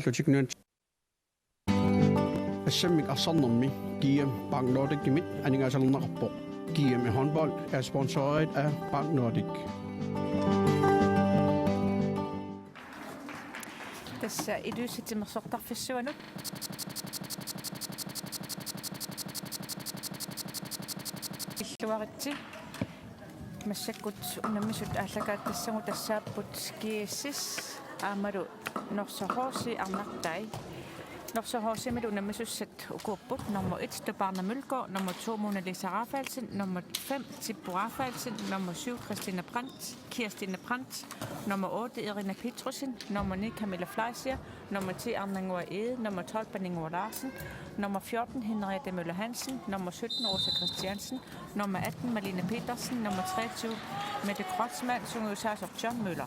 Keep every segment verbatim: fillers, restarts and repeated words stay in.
Atlantic Nunat. Assammik arsarnermi G M Bank Nordicimit aningaasalerneqarpoq. G M i håndbold er sponsoreret af Bank Nordic. Tassa Ilulissat timersortarfissuanut. Illuaritsi. Massakkut unammisut aallakaatitassavut tassaapput G S S aammalu Norsaq H C arnartai. Norsaq H C-milu unammisussat ukuupput: nummer et, Tupaarna Mølgaard, nummer to, Mona Lisa Rafaelsen, nummer fem, Tippo Rafaelsen, nummer syv, Christine Brandt, Kirstine Brandt, nummer otte, Irina Petrussen, nummer ni, Camilla Fleischer, nummer ti, Arnannguaq Egede, nummer tolv, Pernille Larsen, nummer fjorten, Henriette Møller Hansen, nummer sytten, Rosa Christiansen, nummer atten, Malene Petersen, nummer treogtyve, Mette Kreutzmann, sungiusaasoq John Møller.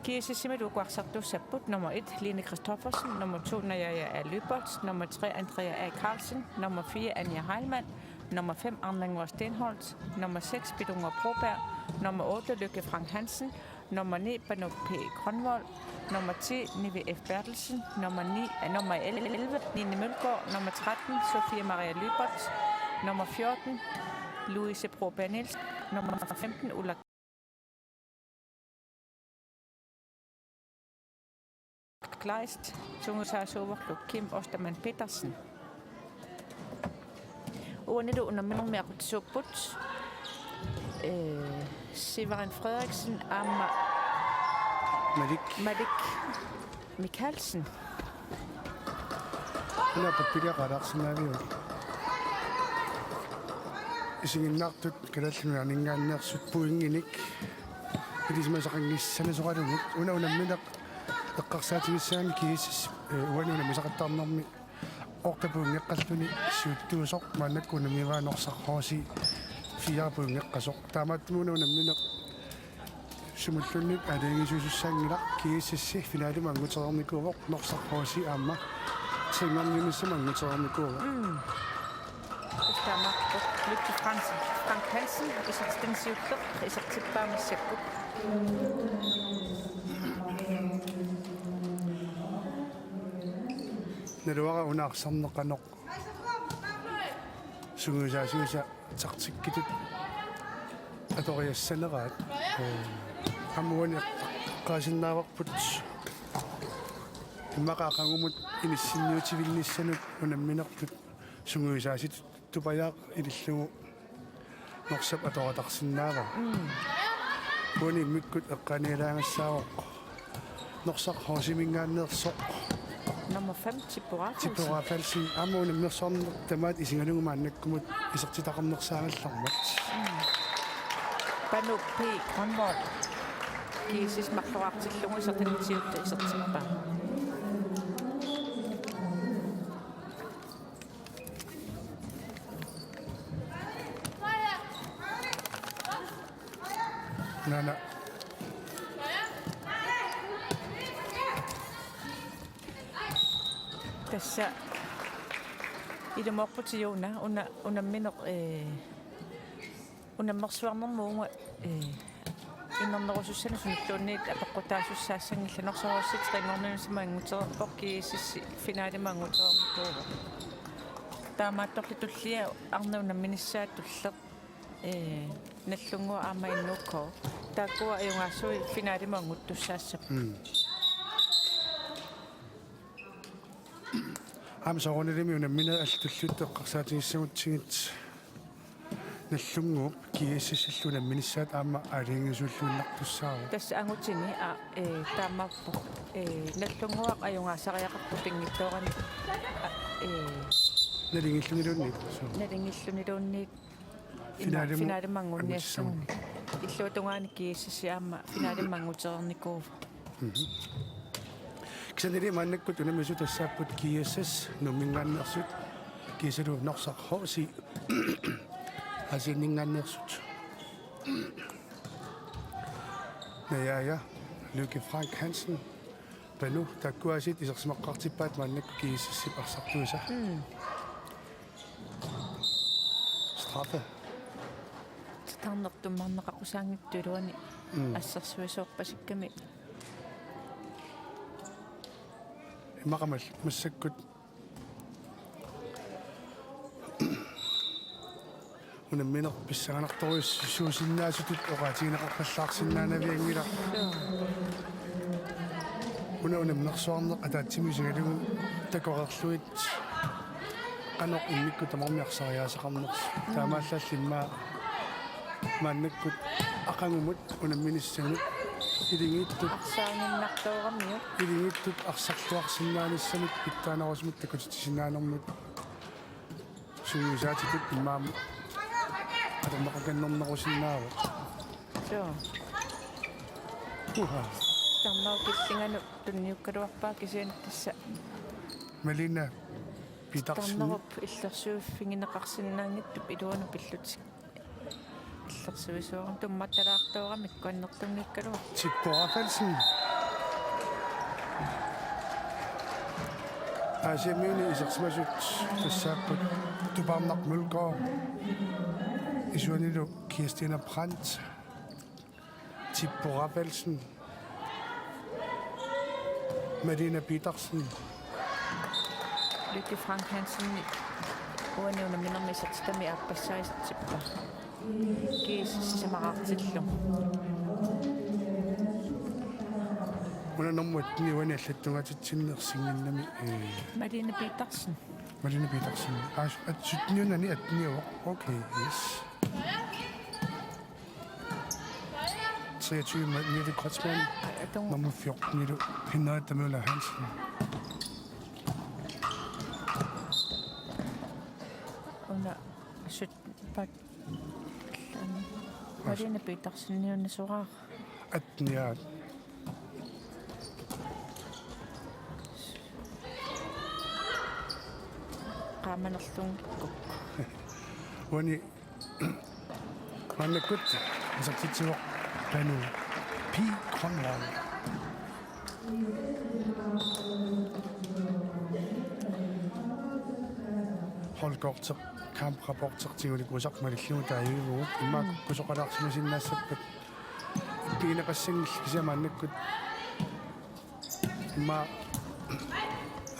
G S S-imilu uku arsartuussapput: nummer et, Line Christoffersen, nummer to, Najaja A. Lyberth, nummer tre, Andrea A. Carlsen, nummer fire, Anja Heilmann, nummer fem, Arnannguaq Stenholt, nummer seks, Pilunnguaq Broberg, nummer otte, Lykke Frank Hansen, nummer ni, Panu P. Grønvold, nummer ti, Nivi F. Berthelsen, nummer ni, øh, nummer elleve, Nini Mølgaard, nummer tretten, Sofie Maria Lyberth, nummer fjorten, Louise Broberg Nielsen, nummer femten, Ulla Kleist, sungiusaasuuvorlu Kim Ostermann Petersen. Uanilu unamminermi aqutsisuupput, øh, Severin Frederiksen aamma Malik. Malik Mikkelsen. Una pappilia qalaarsinnaaviuk? Isiginnaartut Kalaallit Nunaanninngaanneersut pointinik ilisimasaqanngissanersoralugu una unammineq eqqarsaatigissagamik G S S, øh, uani unammisaqattaarnermi otte pointeqqalluni siuttuusoq, maannakkut unammivaa Norsaq H C fire pointeqqasoq. Taamaattumik una unammineq sumulluunniit aalajangiisuusussaanngilaq. G S S finaalimut anngutereernikuuvoq, Norsaq H C aamma tsenganniunissami anngutereernikuuvoq. Mm. Tassa taamaappoq. Lykke Fransen, Frank Hansen, isertitani siulleq, isertippaa massakkut. Naluara una arsarneq qanoq sungiusaasuisa taktikkitut atoriassaneraat. Ee, aamma uani eqqaasinnaavarput immaqa aqagumut inissinniutivinnissanut unamminertut sungiusaasitut Tupajaaq ilillugu Norsap atoratarsinnaavaa. Mm. Uani immikkut eqqaanialaagassaavoq Norsaq H C-minngaanneersoq. Nummer fem, Tippo Rafaelsen. Tippo Rafaelsen. Aamma unammersuarneq tamaat isigalugu maannakkumut isertitaqarnersaagallarmat. Mm. Panu P. Grønvold. G S S marloraartillugu isertitani siulleq isertippaa. Naana. Tassa ilumoorputit Joona, una, unammineq, ee, unammersuarnermut uunga, ee, inernerusussanut sumilluunniit apeqqutaasussaassanngillat. Norsaq H C tsenganniunissami anngutereerpoq, G S S finaalimut anngutereernikuuvoq. Taamaattorli tullia arnat unamminissaat tulleq, ee, Nagdlunguaq aamma N O K. Taakkua ajugaassuit finaalimut annguttussaassapput. Mm. Aamma soorunalimi unamminerit allatulliuttut eqqarsaatigissagutsigit Nagdlunguup G S S-illu unamminissaat aamma aalajangiisuulluinnartussaavoq. Tassa angutini, aa, ee, taamaappoq, ee, Nagdlunguaq ajugaasariaqarpoq pinngitsoorani, aa, ee, nalingilluniluunniit. Suu. Nalingilluniluunniit. Finaalimut. Finaalimut anguniassagunik. Illuatungaani G S S aamma finaalimut angutereernikuuvoq. Mhm. Kisiannili maannakkut unammisut tassaapput G S S Nuumminngaanneersut, kiisalu Norsaq H C Aasianninngaanneersut. Najaja, Lykke Frank Hansen, Panu, taakkuaasiit isersimaqqaartippaat maannakkut G S S-ip arsartuisa. Mm. Straffe. Titarnertumik aqqusaanngitsoq iluani. Mm. Assersuisoorpasikkami. Immaqa massakkut unammineq pissanganartorujussuusinnaasutut oqaatigineqarpallaarsinnaanavianngilaq. Una unammersuarneq ataatsimut isigalugu takoreerlugit qanoq immikkut tamarmik arsariaaseqarnersut. Taamaallallu immaqa maannakkut aqagumut unamminissamut iligiittut arsaaginnartooramiuk. Iligiittut arsarluarsinnaanissamut pitsaanerusumut takutitsisinnaanermut sungiusaatitut immaqa atorneqakannernerusinnaavoq. Suu. Uha. Tarnerup killinganut tunniukkaluarpaa kisianni tassa Malene Petersen. Tarnerup illersuiffigineqarsinnaanngitsup iluanut pillutik. Illersuisuarun tummattalaartooramikku annertunngikkaluarpoq. Tippo Rafaelsen. Aasiammiuni isersimasut tassaapput Tupaarnaq Mølgaard. Isuanilu Kirstine Brandt. Tippo Rafaelsen. Malene Petersen. Lykke Frank Hansen uani unamminermi isertitami aappassaassutippa. Kiisa sisamaqartillu. Una nummer et-ini uani allattungaatitsinnut ersinnginnami, eh, Malene Petersen. Malene Petersen. Aa, at-, sytten-iunani atteniuvoq. Okay, yes. Treogtyve Mette Kreutzmann. Atung. Nummer fjorten-ilu Henriette Møller Hansen. Una sytten pak-, Malene Petersen, una soraaq. Atteniaat. Qaamanerlunngikkukku. Uani maannakkut isertitsivoq Panu P. Grønvold. Holdkorteq kamprapporteq tigulikuusaq malillugu taaguuvugut immaqa kukkusoqalaarsimasinnaassappat. Pigineqassanngillat kisianni maannakkut immaqa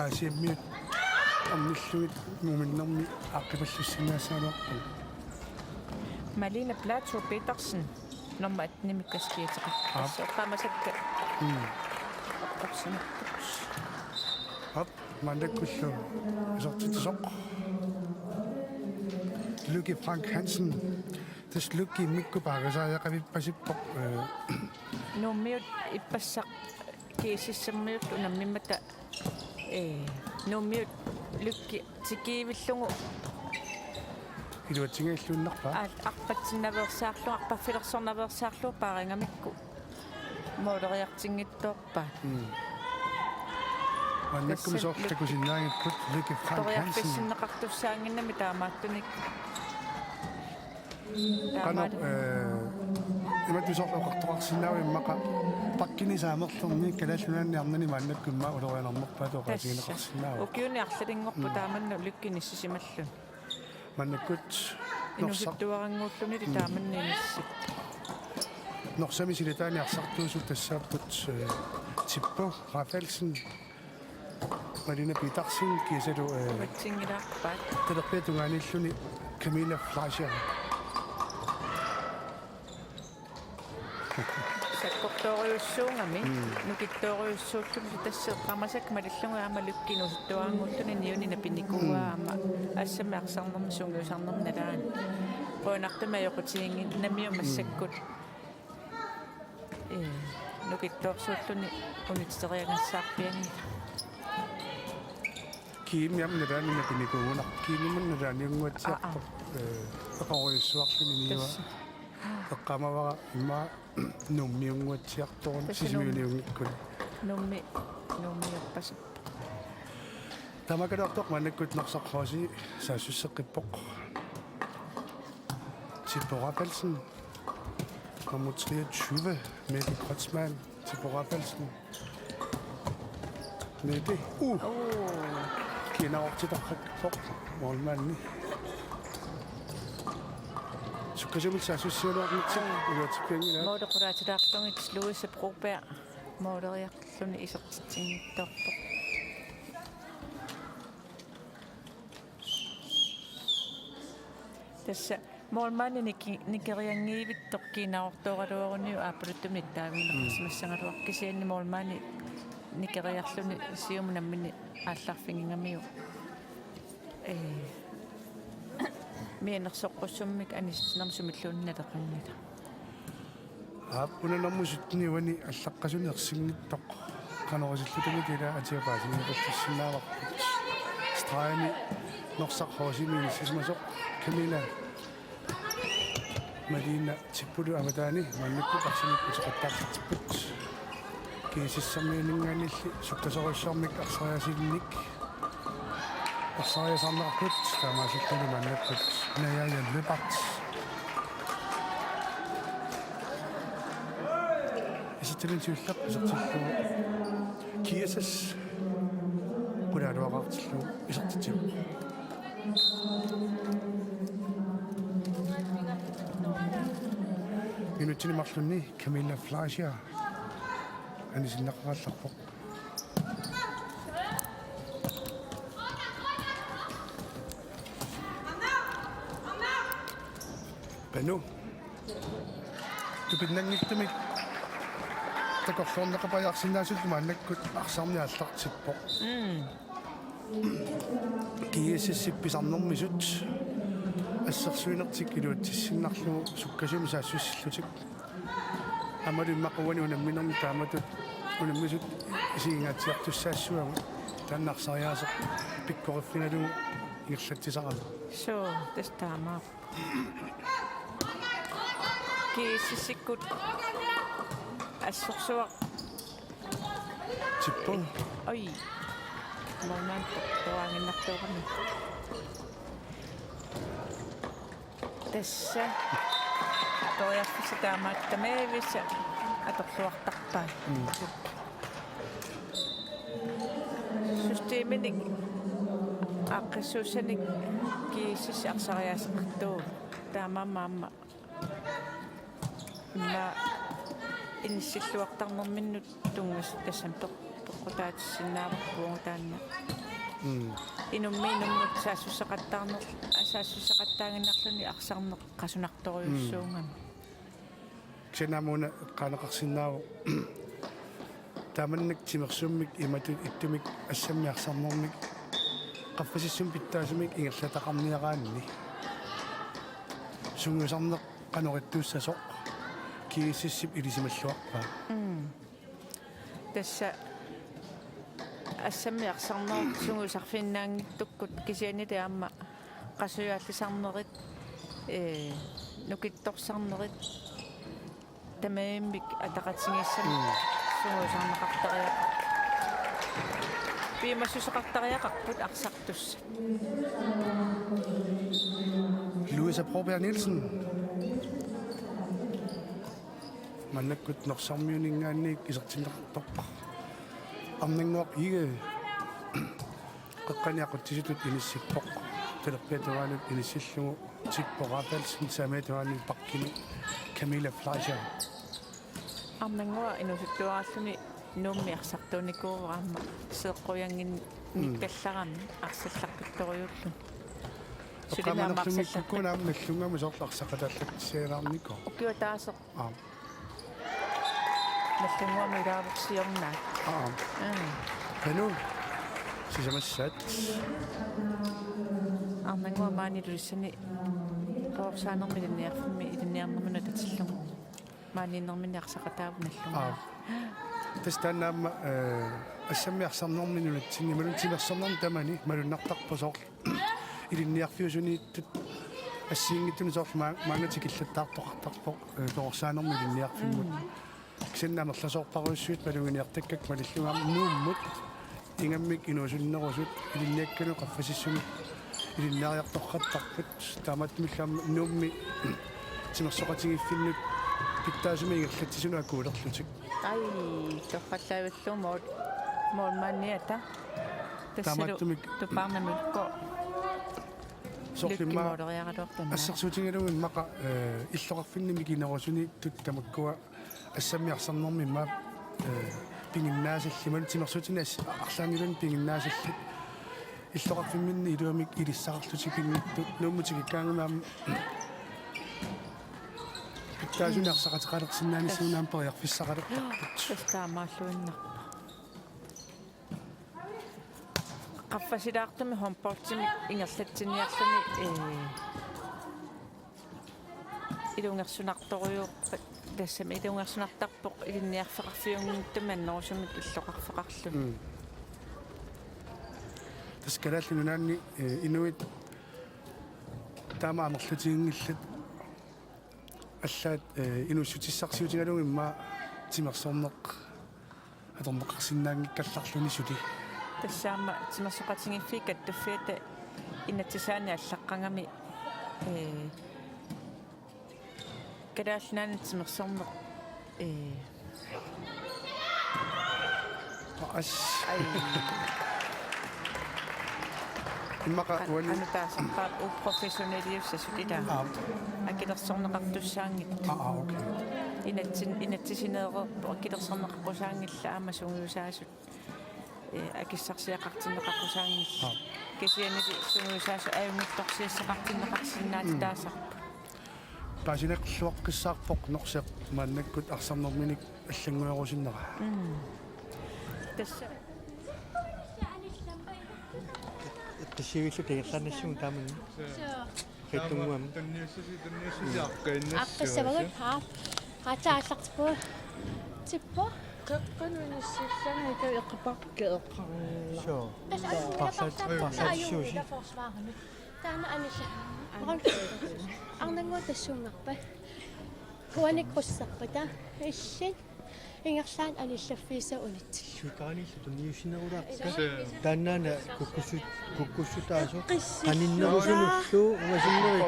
Aasiammiut ornillugit muminnermi aaqqipallussinnaassagaluarput. Malene Platou Petersen, nummer attenimik askiateqarpoq. Aap. Tassa eqqaamasakka. Mm. Eqqorsimapput. Aap, maannakkullu isertitsisoq. Lykke Frank Hansen. Tassa Lykke immikkut paarisariaqavippasippoq, eh. Nuummiut ippassaq G S S-imiut unammimmata, eh, Nuummiut Lykke tikiivillugu. Iluatsinngilluinnarpaa. Aat, arpatsinnaveersaarlugu, arpaffilersornaveersaarlugu paarigamikku mooleriartinngitsoorpaat. Mm. Maannakkut soorlu takusinnaagipput Lykke Frank Hansen. Toriarfissinneqartussaannginnami taamaattunik. Qanoq, taamaat, eh, imatut soorlu oqartoqarsinnaavit immaqa pakkinissaa amerlorneq Kalaallit Nunaanni arnani maannakkut immaqa ulorianarnerpaatut oqaatigineqarsinnaavoq. Tassa. Ukiuni arlalinngorpoq, mm, taamanna Lykke inissisimalluni. Maannakkut Norsaq. Inuusuttuarannguulluni, mm, taamanna inissi. Norsami silataani arsartuusut tassaapput, eh, Tippo Rafaelsen, Malene Petersen kiisalu, eh, uatsinngilaarpaat. Talerpiata tungaaniilluni Camilla Fleischer. Sakkortoorujussuugami, mm, nukittoorujussuulluni tassa eqqaamasakka malillugu aamma Lykke inuusuttuarannguulluni niuni napinikuuaa, mm, aamma assammik arsarnermi sungiusarnermi nalaani. Qujanartumik ajoqutiginnginnamiuk, mm, massakkut. Ee, nukittoorsuulluni unitsiteriagassaarpianngilaq. Kiimi aamma nalaani napinikuugunarpoq. Kiimimut nalaaniunnguatsiarpoq, aa, ee, eqorujussuarluni niua. Tassa. Eqqaamavara immaqa Nuummiunnguatsiartoruna. Tassa Nuummi. Sisimiuniunngikkuni. Nuummi, Nuummiorpasippoq. Taamaakkaluartoq maannakkut Norsaq H C saassusseqqippoq. Tippo Rafaelsen. Nummer treogtyve, Mette Kreutzmann, Tippo Rafaelsen. Mette. Uh! Oh. Kiinarortitarpaa målmandi. Sukkasuumik saassussigaluarnitsi. Ai. Iluatsippianngilaat. Måli qulaatilaarlugit Louise Broberg. Måleriarluni isertitsinngitsoorpoq. Tassa målmandi niki-, nikerianngivittoq kiinarortooraluaruniuk aappaluttumik nittaavigineqarsimassagaluarpoq, kisianni målmandi nikeriarluni siumut nammineq aallarfigigamiuk. Ee, mianersoqqussummik anisitsinermi sumilluunniit naleqanngilaq. Aap, una nummer sytten uani allaqqasuni ersinngitsoq. Qanoq isillutamik ila atia paasineqarsinnaavarput. Stregimi Norsaq H C-mi inissisimasoq Camilla Malina Tippulu avataani maannakkut arsamik uteqattaartipput. GSS-ermiuninngaanniilli sukkasoorujussuarmik arsariaasilinnik arsariasaarneqarput, taamaasilluni maannakkut Naja Lyberth isertitani siulleq isertillugu. GSS qulaaluaqaartillugu isertitsivoq. Minutsini marlunni Camilla Fleischer anisinneqarallarpoq. Panu. Tupinnanngitsumik takorloorneqapajaarsinnaasullu maannakkut arsarneq aallartippoq. Mm. GSS-ip pisarnermisut assersuinertik iluatsissinnarlugu sukkasuumik saassussillutik. Aammalu immaqa uani unamminermi taamatut unammisut isigingaatsiartussaassavagut. Taanna arsariaaseq pikkoriffigalugu ingerlatsisarami. Suu, tassa taamaappoq. GSS-ikkut assorsuaq. Tippa. Oj. Målmand tuaannginnartuugami. Tassa. Periarfissaq taamaattumik atorluartarpaa. Mm. Systeminik aaqqissuussanik GSS arsariaaseqartuuvoq. Taamaammat aamma immaqa inissilluartarnerminnut tunngasut tassami peq-, peqqutaatissinnaavarput uagut taanna. Mm. Inummiit inummut saassussaqattaarner-, saassussaqattaaginnarluni arsarneq qasunartorujussuugami. Mm. Kisianni aamma una eqqaaneqarsinnaavoq taamannak timersuummik imatut ittumik assammik arsarnermik qaffasissumik pitsaasumik ingerlataqarniaraanni. Sungiusarneq qanoq ittuussasoq GSS-ip ilisimalluarpaa. Mm. Tassa assammik arsarnerup sungiusarfinnaanngitsukkut kisiannili aamma qasujaalisarnerit, ee, nukittorsarnerit, tamarmik ataqatigiissamik. Mm. Sungiusarneqartariaqarput. Piumassuseqartariaqarput arsartussat. Louise Broberg Nielsen. Maannakkut Norsarmiuninngaanniit isertinneqartoq. Arnannguaq Egede. Qeqqani aqutsisutut inissippoq. Talerpiata tungaanut inissillugu Tippo Rafaelsen, saamiata tungaanut bakkini Camilla Fleischer. Arnannguaq inuusuttuaralluni Nuummi arsartuunikuuvoq aamma seeqqujanngin-, mm, nikkallarami arsallaqqittorujuulluni. Oqaamanerlumi arsallaqqa-, kukkuuna aamma nallunnguamik soorlu arsaqataallatsialaarnikuuvoq. Ukioq ataaseq. Aap. Nallunnguamik ilaavorsiornaat. Aap. Aa. Panu. Sisamassaat. Arnannguaq maani Ilulissani torsaanermi ilinniarfimmi ilinniarnermini atatillugu. Maaniinnerminni arsaqataavoq nallunnguaq. Aap. Tassa taanna aamma, eh, assammik arsarnermi nunatsinni, imaluunniit timersornermi tamani malunnartarpoq soorlu ilinniarfiusuniittut assigiinngitsunik soorlu maa-, maanga tikillattaartoqartarpoq, eh, torsaanermi ilinniarfimmut. Mm. Kisianni amerlasoorpassuit maluginiartakkakka malillugit aamma Nuummut ingammik inuusunnerusut ilinniakkanut qaffasissumik ilinniariartoqartarput. Taamaattumillu aamma Nuummi timersoqatigiiffinnut pitsaasumik ingerlatsisunut akuulerlutik. Ai, torrallaavillugu mål-, målmandiata. Tassalu taamaattumik tupaarnamikku. Soorlu immaqa Lykke måleriaraluartut. Assersuutigalugu immaqa, eh, illoqarfinni mikinerusuniittut tamakkua assammik arsarnermi immaqa, eh, piginnaasallit, imaluunniit timersuutini as-, arlaanngilagut piginnaasallit. Illoqarfimminni iluamik ilissaqarlutik pinngitsut Nuummut tikikkaangami aamma pitsaasumik arsaqateqalersinnaanissamut aamma periarfissaqalertarput. Tassa taamaalluinnarpoq. Qaffasilaartumik håndboldimik ingerlatsiniarluni, ee, ilungersunartorujuuvoq, tassami ilungersunartarpoq ilinniarfeqarfiunngitsumik annerusumik illoqarfeqarluni. Mm. Tassa Kalaallit Nunaanni, ee, inuit taama amerlatiginngillat, allaat, ee, inuussutissarsiutigalugu immaqa timersorneq atorneqarsinnaanngikkallarluni suli. Tassa aamma timersoqatigiiffiit kattuffiata inatsisaani allaqqagami, ee, Kalaallit Nunaanni timersorneq, ee, As. Ai. Immaqa an-, uani. Anu taasarpaat uprofessionaliussasut ilaa. Aap. Akilersorneqartussaanngitsut. Aa, aa, okay. Inatsin-, inatsisineereerpoq akilersorneqaqqusaanngillat aamma sungiusaasut. Ee, akissarsiaqartinneqaqqusaanngillat. Aap. Kisiannili sungiusaasut ajunngitsorsiassaqartinneqarsinnaatitaasarput. Mm. Paasineqarluaqqissaarpoq Norseq maannakkut arsarnerminik allannguerusunnera. Mm. Tassa. Tassivillu tagerlaannassugut taamani. Qitunguam. Tunniussusi, tunniussusi aqqainnassavagut. Aqqassavagut, haa. Qaatsa aallartippu. Tippu. Qeqqanut inissillanga ika eqqapaqqi eqqarnera. Suu. Tassa Parsat-, ajunngilapartarput Parsat suusi. Ajunngilaforsvaarami. Taanna anilla. Arnannguaq tassuungarpa. Uani krydsarpata. Illit. Ingerlaannaq anillaffiisa unitsillugu. Sukaanillu tunniussinerulaarpakka. Suu. Taannaana kukkussut-, kukkussutaasoq. Eqqissillugu. Qaninnerusunullu ungasinneri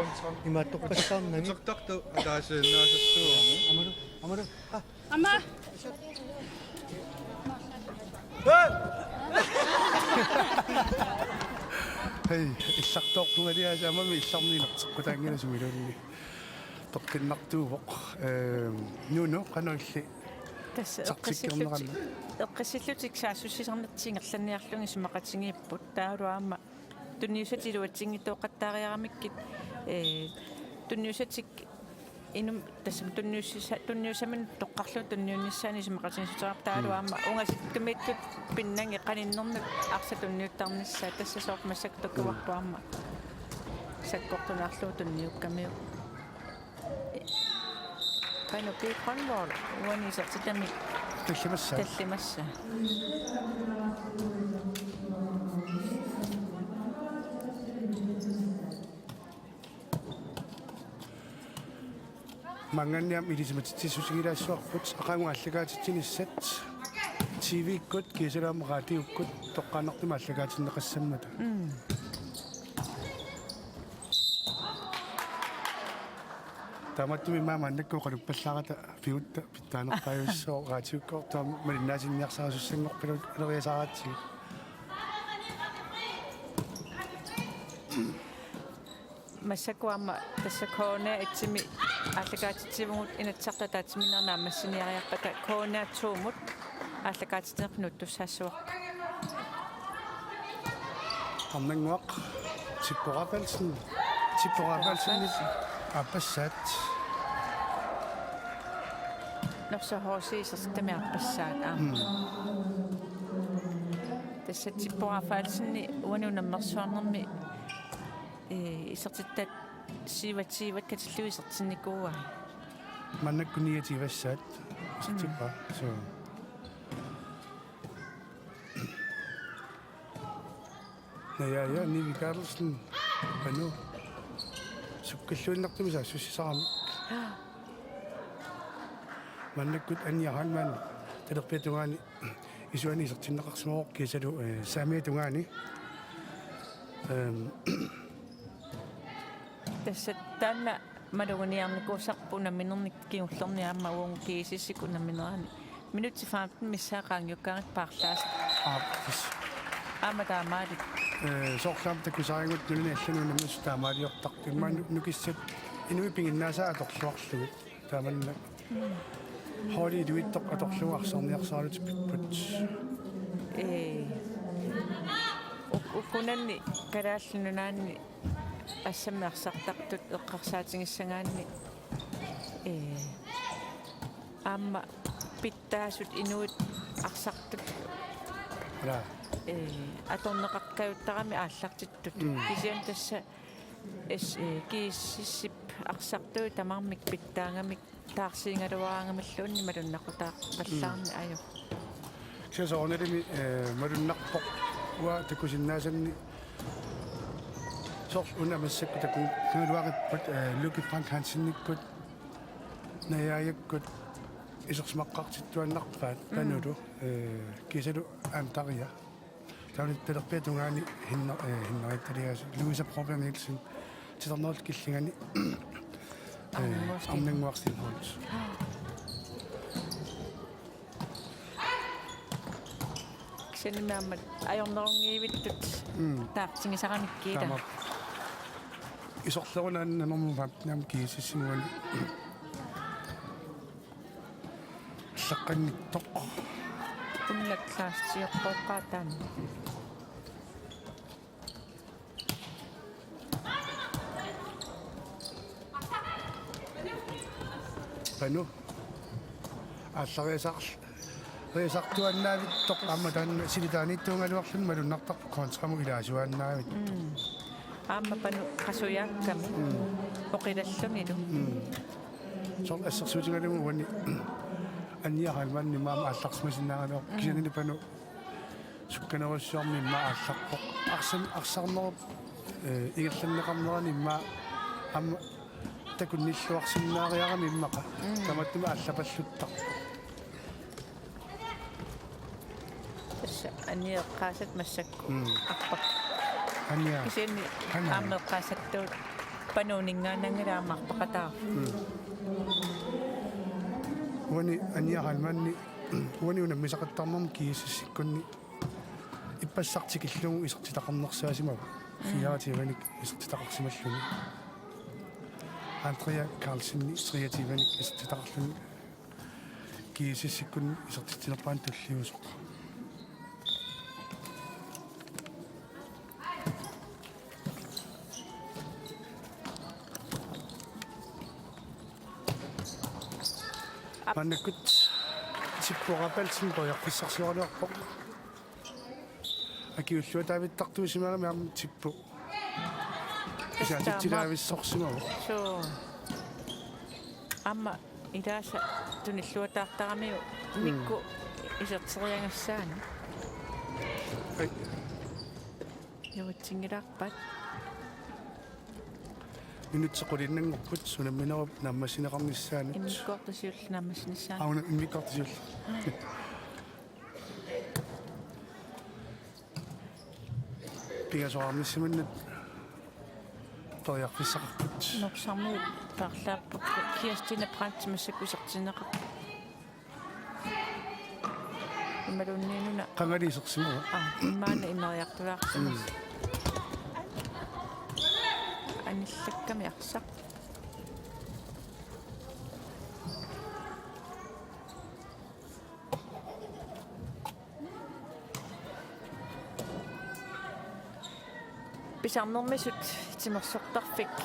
imaattorpassaarnagit. Utertartoq ataasiinnaasassuugami. Amalu, amalu. Ah. Ama. Hej, illartoorpunga liaasi aamma illarniinerteqqutaanngilaq sumiluunniit. Toqqinnartuuvoq. Ehm, Nuno, qanoq illit? Tassa eqqissillutik, saartikkernerani. Eqqissillutik saassussisarnertik ingerlanniarlugit isumaqatigiipput. Taavalu aamma tunniussatik iluatsinngitsooqattaariaramikkit, ee, tunniussatik inum-, tassami tunniussisa-, tunniussaminut toqqarlugu tunniunnissaanut isumaqatigiissutigaarput taavalu aamma ungasittumiittut pinnagit qaninnernut arsaq tunniuttarnissaa, tassa soorlu massakkut takuarput aamma sakkortunaarlugu tunniukkamiuk. Qanoq Pete Grønvold uani isertitami tallimassaa. Tallimassaa. Maanngaanniit ilisimatitsissutigilaassavut aqagu aallakaatitsinissat T V-kkut kiisalu aamma raatiukkut toqqaannartumik aallakaatinneqassammata. Mm. Taamaattumik immaqa maannakkut oqaluppallaarata pigutta pitsaanerpaajussuaq raatiukkoortoq aamma malinnaatinniarsarisussanngorpilu aleriasaaratsigu. Massakkut aamma tassa K N R et-imi aallakaatitsivugut Inatsisartut ataatsimiinnerat naammassiniariarpata K N R to-mut aallakaatitsinerput nuttussaassavarput. Arnannguaq, Tippo Rafaelsen. Tippo Rafaelsen aappassaat. Norsaq H C isertitami aappassaat aamma. Mm. Tassa Tippo Rafaelsen uani unammersuarnermi, ee, isertittat syvogtyve katillugit isertinnikuuai. Maannakkut niogtyve-ssaat isertippai. Mm. Suu. Naja, ja, Nivi Karlsen. Anu. Sukkulluinnartumik saassussisaramik. Maannakkut Anja Heilmann talerpiata tungaani isuani isertinneqarsimavoq kiisalu, eh, saamiata tungaani. Ehm. Tassa taanna maluginiarnikuusarput unamminernik kingullerni aamma uagut G S S-ikkut unamminerani. Minutsit femten missaat qaangiukkaangatta paarlaassaaq. Aap, tassa. Aamma taamaalit. Eh, soorlu aamma takusarigut nunani allanut unammisut taamaaliortartut. Immaqa nu-, nukissat inuit piginnaasaat atorluarlugit. Taamanna. Holdit iluitsoq atorlugu arsarniarsaralutik pipput. Ee. Uk-, ukunani Kalaallit Nunaanni assammik arsartartut eqqarsaatigissagaanni, ee, aamma pitsaasut inuit arsartut, Ila. Ee, atorneqaqqajuttarami aallartittut. Mm. Kisianni tassa es-, ee, G S S-ip arsartui tamarmik pitsaagamik taarsiigaluaraangamilluunniit malunnaqutaavallaarneq. Mm. Ajo. Kisianni soorunalimi, ee, malunnarpoq uanga takusinnaasanni soorlu una massakkut takugaluaripput, ee, Lykke Frank Hansenikkut, Najaajakkut isersimaqqaartittuaannarpaat. Mm. Panulu, ee, kiisalu Antaria. Taanna talerpiata tungaani hinna-, ee, hinnariattaliaas Louise Broberg Nielsen titarnerup killingani, ee, Arnannguaq Sten-, Arnannguaq Stenholt. Kisianni aamma ajornerunngivitsut. Mm. Taartigisaramikku ila. Taama. Isorlerunaannanermut aamma G S S-imut uani allaqqanngitsoq. Ullak Klaas sioqqooqqaataani. Panu. Aallariasar-, riasartuaannavittoq aamma taanna silitaaniittuugaluarluni malunnartarpoq kontramut ilaasuaannavittoq. Mm. Aamma Panu qasujaakkami. Mm. Oqilallunilu. Mm. Soorlu assersuutigalugu uani Anja Heilmann immaqa aallarsimasinnaagaluarpoq. Mm. Kisiannili Panu sukkanerussuarmi immaqa aallarpoq. Arsam-, arsarnerup, ee, ingerlanneqarnerani immaqa aamma takunnilluarsinnaariarami immaqa. Mm. Tamatuma aallapalluttarpoq. Tassa Anja eqqaasat massakkut. Mm. Arpaq. Anja. Kisianni Anja. Aamma eqqaasattuut Panuuninngaannaanngilaq aamma arpaqataarpoq. Mm. Uani Anja Heilmanni, uani unammisaqattaarnermi G S S-ikkunni ippassaq tikillugu isertitaqarnersaasimavoq. Mm. Fireogtyvenik isertitaqarsimalluni. Andrea Carlsen treogtyvenik isertitaqarluni. G S S-ikkut isertitsinerpaani tulliusoq. Maannakkut Tippu Rapelsen periarfissarsioraluarpoq. Akiuulluataavittartuusimagami aamma Tippu. Isaatitsilaavissarsimavoq. Suu. Aamma ilaasa tunilluataartaramiuk. Mm. Mikku iserteriagassaani. Ai. Iutsinngilaarpat. Minutsit quliinnanngorput unamminerup naammassineqarnissaanut. Immikkoortoq siulleq naammassinissaanut. Aa, una-, immikkoortoq siulleq. Pingasoraarnissamannut periarfissaqarput. Norsarmiut paarlaapput Kirstine Brandt massakkut isertinneqarpoq. Imaluunniit una. Qangali isersimavoq. Aa, immaqa ineriartulaarsimasoq. Mm. Anillakkami arsaq. Pisarnermisut timersortarfik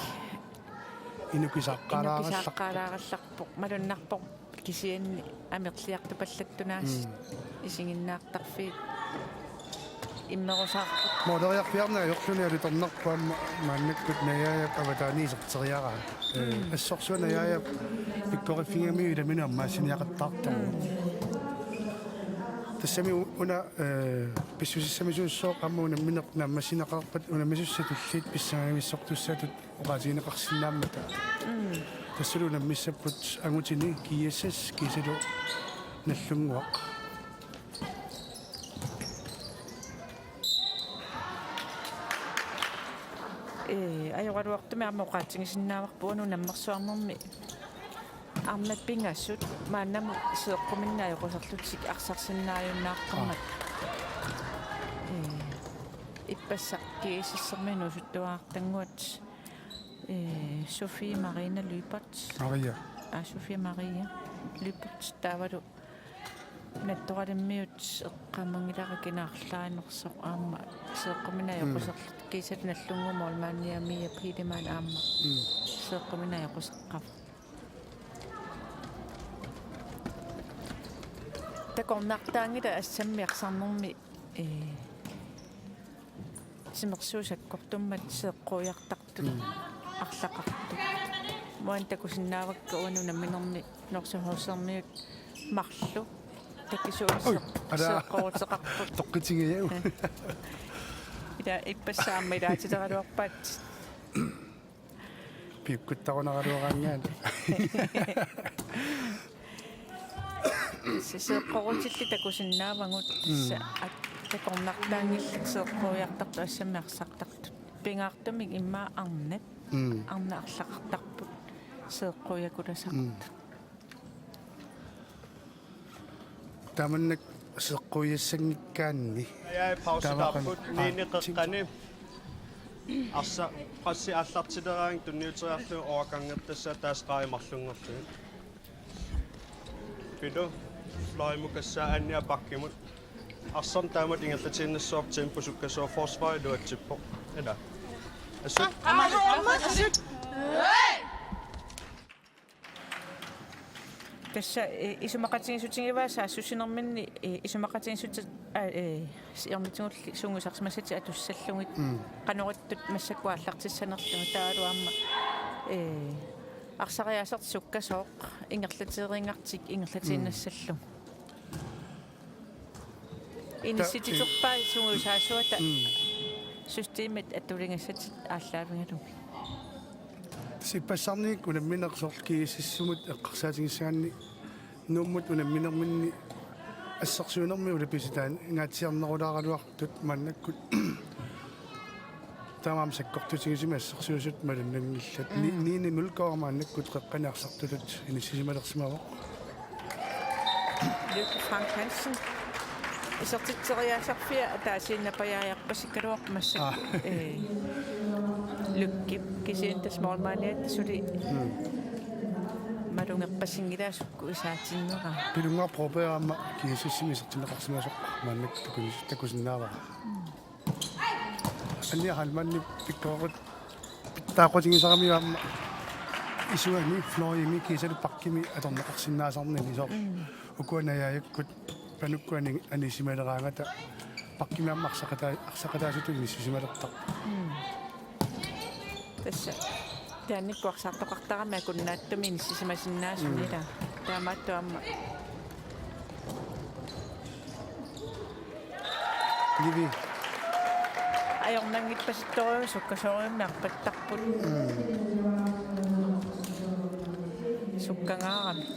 inukisaaqqaalaarallarpoq. Inukisaaqqaalaarallarpoq. Malunnarpoq kisianni amerliartupallattunaasut. Mm. Isiginnaartarfiit immerusaarput. Mooleriarfiarneq ajorluni alutornarpoq aamma maannakkut Najaajap avataani iserteriaraa. Ee, mm, assorsuaq Najaajap pikkoriffigigamiuk ilaminik ammaassiniaqattaartarpoq. Mm. Tassami u-, una, ee, pissusissamisuussooq aamma unammineq naammassineqarpat unammisussat tulliit pissangavissortussatut oqaatigineqarsinnaammata. Mm. Tassalu unammissapput angutini G S S kiisalu Nagdlunguaq. Ee, ajoraluartumik aamma oqaatigisinnaavarput una unammersuarnermi arnat pingasut maannamut seeqquminni ajoquserlutik arsarsinnaajunnaartarmat. Aa. Ee, ippassaq G S S-ermiunut usuttuarartannguat, ee, Sofie Marina Lyberth. Maria. Aa, Sofie Maria Lyberth taavalu Nattoralimmiut eqqaamanngilara kina arlaannersoq aamma seeqquminaa Mm. joquserlutik kiisalu Nagdlungup målmandia Mia Pilemann aamma Mm. seeqquminaa joquseqqavoq. Takornartaanngilaq assammi arsarnermi, ee, timersuut sakkortummat seeqquiartartut Mm. arlaqartut. Maanna takusinnaavakka uani unamminermi Norsaq H C-miut marluk takisuut Oj, seeq-, ala. seeqqoruteqarput. Toqqitigigajagu. Ila ippassaq aamma ilaatiteraluarpaat. Piukkuttarunaaraluaraangaat. Se-, seeqqorutillit takusinnaavagut Mm. tassa at-, takornartaanngillat seeqquiartartut assammi arsartartut. Pingaartumik immaqa arnat, Mm. arnat arlaqartarput seeqquiakulasartut. Mm. Taamannak seeqquiassanngikkaanni. Ajai, pausitaarput. Taava qan-, niinni qeqqani. Arsa, pressi aallartileraangat tunniuteriarlugu overgangertassaat taas qaajumarlunngorlugit. Pilu, fløjimukassaaq Anja bakkimut. Arsaq taamatut ingerlatiinnassaaq tempo sukkasuumik forsvar iluatsippoq. Ila. Assut. Tassa, eh, isumaqatigiissutigivaa saassussinerminni, eh, isumaqatigiissutit, aa, eh, siornatigulli sungiusarsimassatit atussallugit Mm. qanoq ittut massakkut aallartissanerlugit taavalu aamma, eh, arsariaasertik sukkasooq ingerlateeriinnartik ingerlatiinnassallugu. Mm. Inissititerpaa sungiusaasuata Mm. systemit atuligassatit aallaavigalugit. Tassa ippassarnit unammineq soorlu GSS-imut eqqarsaatigissagaanni Nuummut unamminerminni assersuinermi ulapisitaan ingaatsiarnerulaaraluartut maannakkut taamaammat sakkortutigisumik assersuisut malunnanngillat. Ni-, Mm. Niini Mølgaard maannakkut qeqqani arsartutut inissisimalersimavoq. Lykke Frank Hansen. Isertitseriaasarfia ataasiinnarpajaajarpasikkaluarpoq massakkut. Aa. Ee, Lykke kisianni tassa målmandiata suli Mm. malugerpasinngilaa sukkut isaatinnera. Pilunnguaq Broberg aamma GSS-imi isertinneqarsimasoq maannakkut takunis-, takusinnaavara. Mm. Anja Heilmannip pikkorequt-, pitsaaqutigisaramiuk aamma isuani fløjimi kiisalu bakkimi atorneqarsinnaasarnini soorlu. Mm. Ukua najaajakkut panukkut ani-, anisimaleraangata bakkimi aamma arsaqataa-, arsaqataasutut inissisimalertarpoq. Mm. Tassa. Taannikkut arsartoqartarami akunnaatsumik inissisimasinnaasut Mm. ila. Taamaattoq aamma. Livi. Ajornanngippasittorujuuvoq sukkasoorujussuarmik arpattarput. Mm. Sukkangaaramik.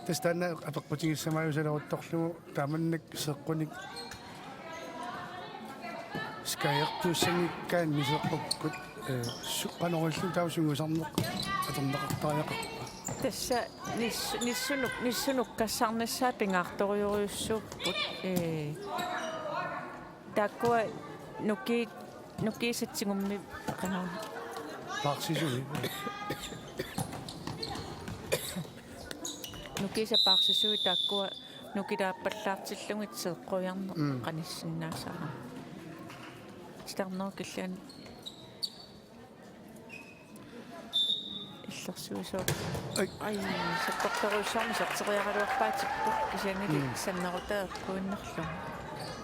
Tassa taanna apeqqutigissamaajusalerutorlugu taamannak seeqqunik skajertuussanngikkaanni seeqqukkut, ee, su-, qanoq ililluta taava sungiusarneq atorneqartariaqarpa? Tassa nis-, nissunuk-, nissunukkassaarnissaa pingaartorujorujussuupput, ee, taakkua nuki-, nukiisatsigummi qanoq. Paarsisui. Nukiisa paarsisui taakkua nukilaappallaartillugit seeqquiarneq Mm. qanissinnaasarami. Titarnerup killiani illersuisoq. Ai. Ai, sakkortoorujussuarmik iserteriaraluarpaatipput kisiannili Mm. sannerutaat eqquinnarlugu.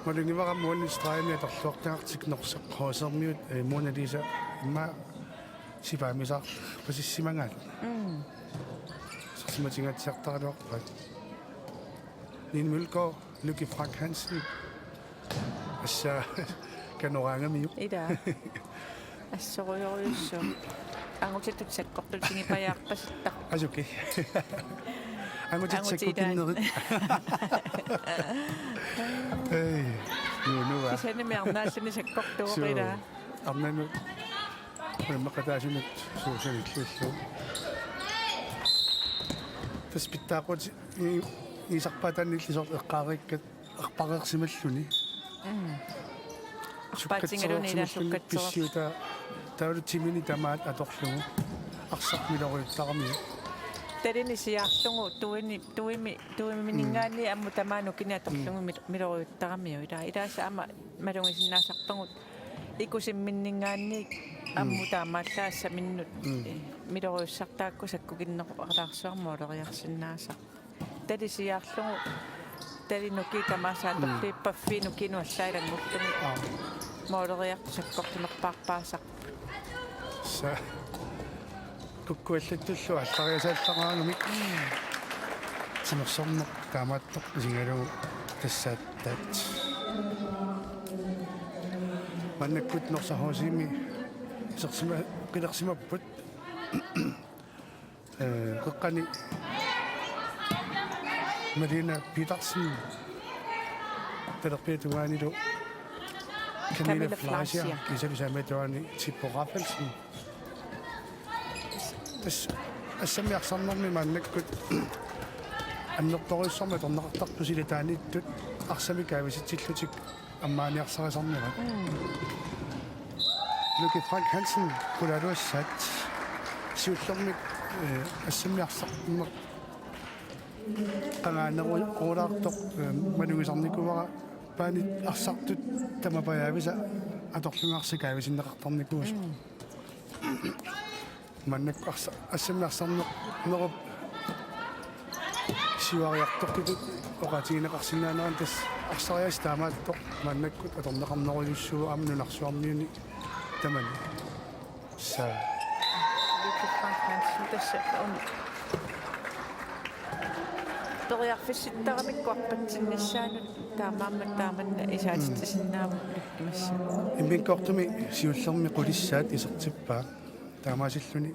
Malunnivarama uani stregimi atorluartagartik Norsaq H C-miut, ee, Mona Lisa immaqa sipaamisaarpasissimagaat. Mm. Isersimatigaatsiartaraluarpaat. Niini Mølgaard, Lykke Frank Hansen. Assa kanoraangamiuk. Ila. Assorujorujussuaq. Angutitut sakkortutigipajaarpasittarpoq. Asuki. Angutit Angutit sakkukinnerit. Ei, nuunua. Kisiannimi arnaalluni sakkortuuvoq Suu. Ila. Arnanut. Uimmaqataasunut suusanilluillu. Tassa pitsaaqut i-, iisarpaataanilli soorlu eqqaariikkat arpareersimalluni. Mm. Arpaatigaluni ila sukkatsereersimalluni sukkatsere-. Pissiutaa taavalu timini tamaat atorlugu. Arsaq miloriuttaramiuk. Talini siaarlugu tuini, tuimi, tuimininngaanniit ammut tamaat nukini atorlugu mil-, miloriuttaramiuk. Ila, ilaasa aamma malugisinnaasarpagut ikusimminninngaanniit ammut taamaallaat assaminnut, eh, miloriussartaakku sakkukinneqalaarsuarmut oleriarsinnaasaq. Tali siaarlugu, tali nukii tamaasa atorluippaffii nukiinut allaat ilanngullugit. Aap. Mooleriartut sakkortunerpaarpaasarput. Sa-, kukkuallattullu aallariasaallaraangamik. Timersorneq taamaattoq isigalugu tassaattaat. Maannakkut Norsaq H C-mi isersima-, qilersimapput. Eh, qeqqani Malene Petersen, talerpiata tungaanilu Camilla Camilla Fleischer, Fleischer. Kiisalu saamiata tungaani Tippo Rafaelsen. Tassa assammi arsarnermi maannakkut annertoorujussuarmik atorneqartarpoq silataaniittut arsamik kaavitsillutik ammaaniarsarisarnerat. Mm. Lykke Frank Hansen, qulaaluassaat. Siullermik, eh, assammi arsarneq qangaaneru-, qulaartoq, eh, malugisarnikuuara paanit arsartut tamapajaavisa atorlugu arsaq kaavisinneqartarnikuusoq. Mm. Maannakkut arsa-, assammi arsarneq nerup siuariartortutut oqaatigineqarsinnaanerani tassa arsariaaseq taamaattoq maannakkut atorneqarnerujussuuvoq aamma nunarsuarmiuni tamani. Sa. Lykke Frank Hansen tassa un-, periarfissittaramikku arpatsinnissaanut taamaammat taamanna isaatitsisinnaavoq Lykke massakkut. Immikkoortumi siullermi qulissaat isertippaa. Taamaasilluni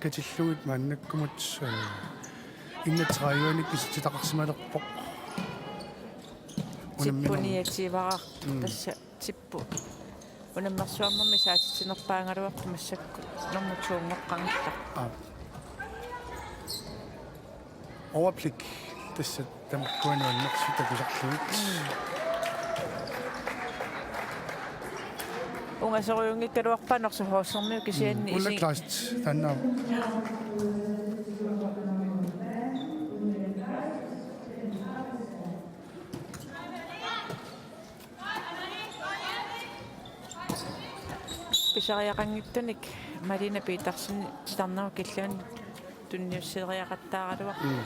katillugit maannakkumut, eh, enogtredivenik pisitsitaqarsimalerpoq. Unamminermi. Tippuniativaraq. Mm. Tassa Tippo unammersuarnermi isaatitsinerpaagaluarpoq massakkut nummer to-nngoqqanngilaq. Aap. Overblik tassa tamakkua nuannersut takusarlugit. Mm. Ungasorujunngikkaluarpaa Norsaq H C-miut kisianni. Mm. Ulla isi- Kleist, taanna. Pisariaqanngitsunik Malene Petersen titarnerup killianut tunniusseriaqattaaraluarpoq. Mm.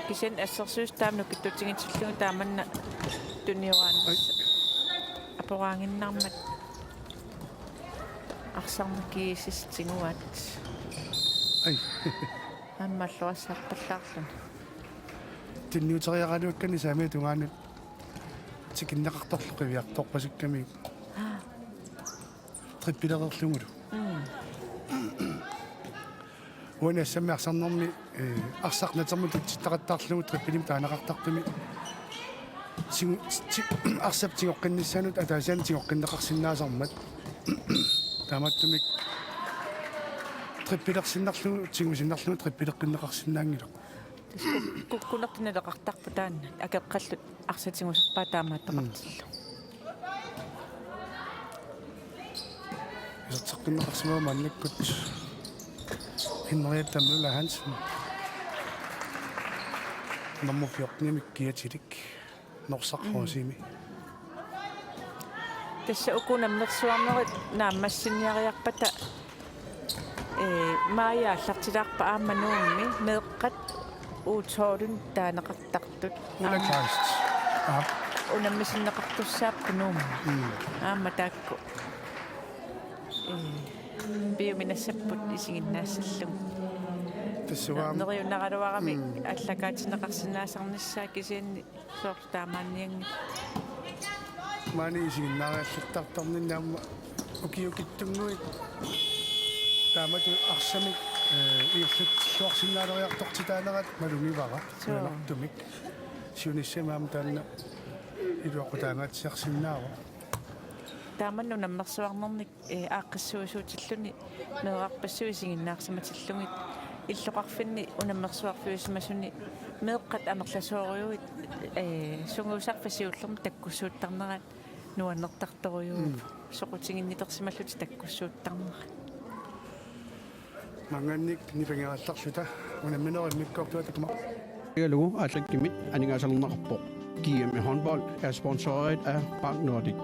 Kisianni assersuisut taama nukittutigitsillugu taamanna tunniuaannarsi. Ai. Aporaaginnarmat arsarneq kiisissaq tiguaat. Ai. Aamma alluassarpallaarluni. Tunniuteriaraluakkani saamiata tungaanut tikinneqartarlu qiviartorpasikkami. Aa. Trippilereerlugulu. Mm. Uani assammi arsarnermi, eh, arsaq natermut tutsittaqattaarlugu trippilimik taaneqartartumi. Tigu-, ti-, arsap tigoqqinnissaanut ataasiaannaq tigoqqinneqarsinnaasarmat. Taamaattumik trippilersinnarlugu, tigusinnarlugu trippileqqiinnaqarsinnaanngilaq. Tassa kuk-, kukkunertik naleqartarput taanna. Akeqqallu arsaq tigusarpaat taamaattoqartillugu. Mm. Iserteqqinneqarsimavoq maannakkut Henriette Møller Hansen. Nummer fjorten-imik kiatilik. Norsaq Mm. H C-mi. Tassa uku unammersuarnerit naammassiniariarpata, eh, Maja aallartilaarpaa aamma Nuummi, meeqqat U tolv-inik taaneqartartut. Ulla Aamma Kleist. Aap. Unammisinneqartussaapput Nuummi. Mm. Aamma taakku. Eh, piuminassapput isiginnaassallugu. Tassa uanga. Neriunaraluarami Mm. aallakaatinneqarsinnaasarnissaa kisianni soorlu taamaannianngilaq. Maani isiginnaariallattartarninni aamma ukiukitsunnguit taamatut arsamik, eh, ingerlatsilluarsinnaaleriartortitaanerat malugivara. Suu. Nuannertumik. Siunissami aamma taanna iluaqutaangaatsiarsinnaavoq. Taamannak unammersuarnernik, eh, aaqqissuisuutilluni meerarpassuit isiginnaarsimatillugit illoqarfinni unammersuarfiusimasuni meeqqat amerlasoorujuit, eh, sungiusarfik siullermik takkussuuttarnerat nuannertartorujuuvoq. Mm. Soqutiginnilersimallutik takkussuuttarnerat. Maanngaanniit nipangerallarluta unamminerup immikkoortuata tuma. Igalugu Aallakkimit aningaasalerneqarpoq. G M håndbold er sponsoreret af Bank Nordik.